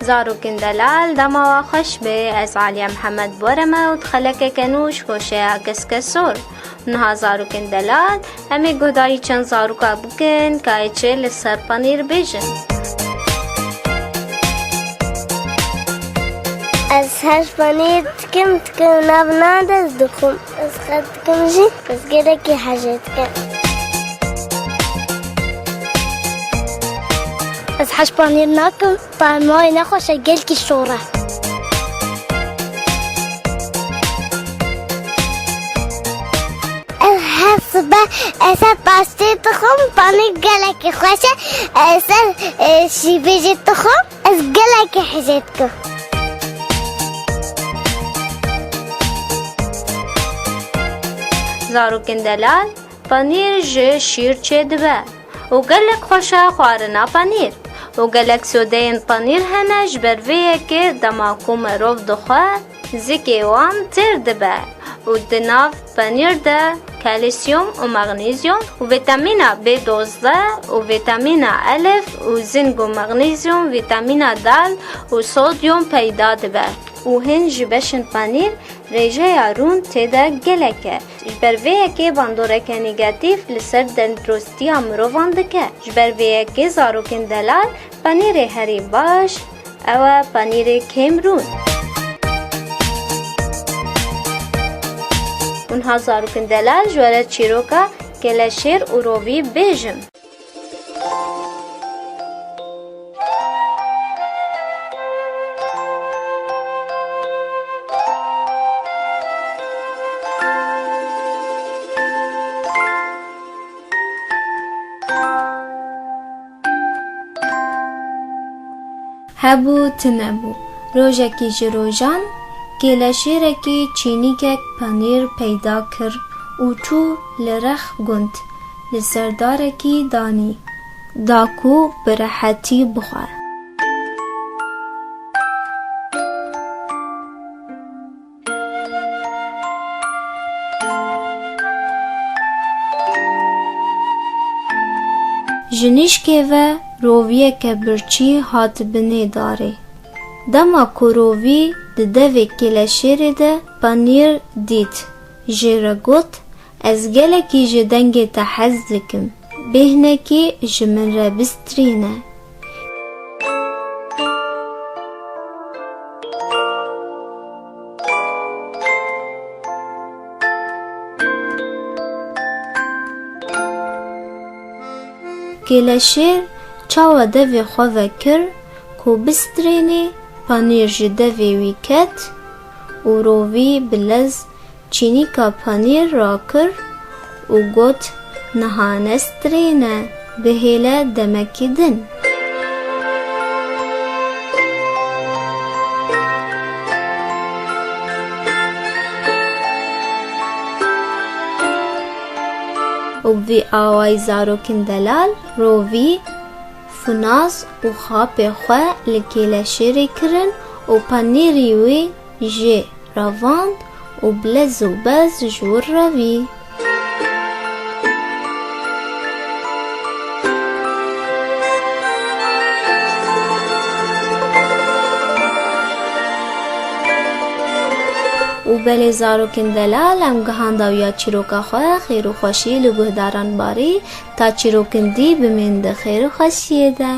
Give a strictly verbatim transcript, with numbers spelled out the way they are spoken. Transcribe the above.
Zarokên delal, dema we xweş be, ez Aliye Mihemed Borem e û di xelekeke nû ji goşeya Keske Sor. Niha zarokên delal, em ê guhdarî çend zaroka bikin, ka ê çi li ser panîr bêjin. Ez her panîr dikim, dikim, nav nade ez dixwim. Ez xet dikim jî, ez gelekî hejê dikim. Ez hej panîr nakim, tamawê nexweş e, gelkî şor e. Ez her sibe, ez her paştê dixwim, panîr gelekî xweş e. Ez her, e, şîvê jî dixwim, ez gelekî hejê dikim. Zarokên delal, panîr ji şîr çêdibe û gelek xweş e xwarina panîr. Û gelek sodeyên panîr hene, ji ber vê yekê dema ku mirov dixwe, zikê wan têr dibe û di nav panîr de kalsiyum û magnesium û vîtamîna B dozdeh û vîtamîna elif û zink û magnesium, vîtamîna dal û sodyum peyda dibe û hin ji beşên panîr rêjeya rûn tê de gelek e. Ji ber vê yekê bandoreke negatîf li ser tenduristiya mirovan dike. Ji ber vê yekê zarokên delal, panîrê herî baş ew e panîrê kêm rûn. Hûn ha zarokên delal, ji we re çîroka keleşêr û rovî bêjim. Hebû tunebû. Rojekî ji rojan, kêleşêrekî çînîkek panîr peyda kir û çû li rex gund, li ser darekî danî, da ku bi rehetî bixwe. Ji nişkê ve roviyeke birçî hat binê darê. Dema ku rovî di devê kêleşêrê de panîr dît, jê re got, "Ez gelekî ji dengê te hez dikim. Bêhnekî ji min re bistrîne." Kêleşêr çawa devê xwe vekir ku bistrênê, panîr ji devê wî ket û rovî bi lez çînîka panîr rakir û got, "Niha nestrêne, bihêle demekî din." Û bi vî awayî zarokên delal rovî, funaz û xapê xwe li kêleşêrê kirin û panîrî wî jê revand û bi lez û bez ji wir revî. Û belê zarokên delal, em gihanda wiya çîroka xwe, xêr û xweşî li guhdaran barî, ta çîrokên dî bimîn di xêr û xweşiyê de.